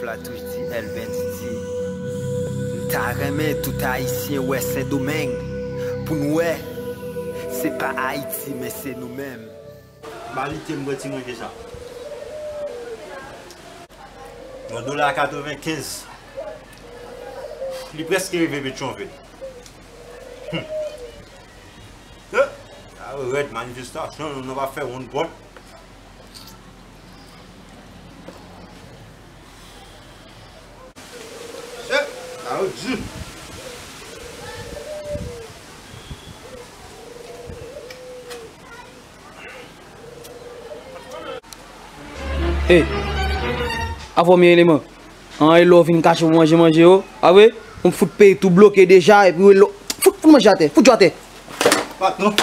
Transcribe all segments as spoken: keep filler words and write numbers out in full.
La touch di Elbens di, m ta renmen tout Ayisyen wè Sendomeng pou n wè se pa Ayiti, men se nou menm. Ba li te m bwè ti manje sa. Yon dola katrevenkenz. Li prèske rive Petyonvil. Hum. Eh, sa yo rèd manifestasyon, nou pa fè wonn pòt. Eh, sa yo di. Ey, avò m ye eleman. An, e lè w vin kache pou manje manje yo, a vre? Ou fout peyi tou bloke deja, epi w e lè w fout, fout manje atè, fout yo atè. Patwon.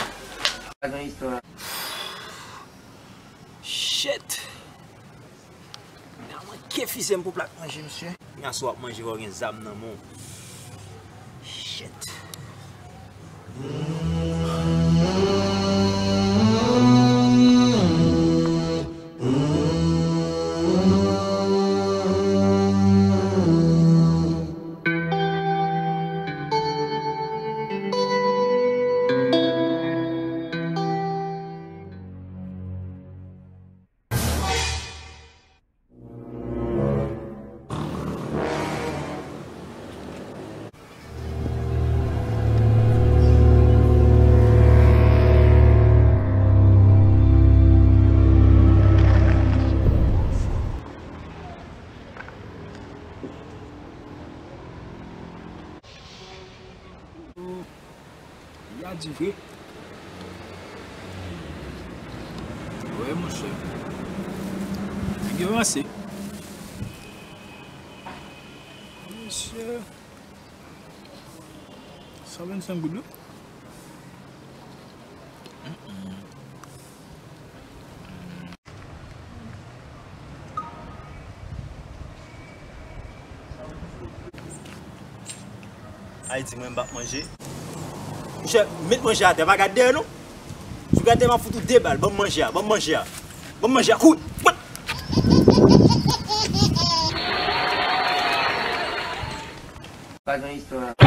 Shit. Nèg manke fize m pou plat manje, mesye. Kounya si w ap manje, fò w gen zam nan men w. Shit. Li a di vre. Wi, monchè. Nèg yo ranse. Mesye. San vennsenk goud, wi. Mm-mm. Ayiti, mwen m p ap manje. Monchè, met manje atè, pa gad dèyè non. Si w gad dèyè, m ap fout ou de bal. Ban m manje a, ban m manje a. Ban m manje a, kouri. Pa gen istwa.